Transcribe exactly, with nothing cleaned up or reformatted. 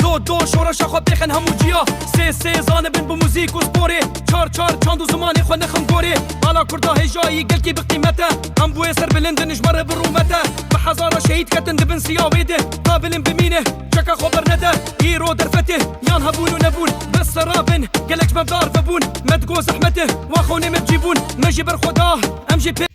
Do do şoreşa xwe pêxin hemû ciya. Sê sê zanibin bi muzîk û sporê. Çar çar çand û zimanê xwe nixin gorê. Bala Kurda hêjayî gelkî bi qîmet e. Em bûyê serbilindin ji me re bi rûmet e. Bi hezara şehîd ketin dibin siya wê de. Qabilin bimîne çeka xwe bernede. Îro derfetê yan hebûn û nebûn. Bi sera bin gelek ji me dar vebûn. Me digo zehmet e. Wa xewnê me bi cî bûn. Me jî ber xwe da. Em jî pê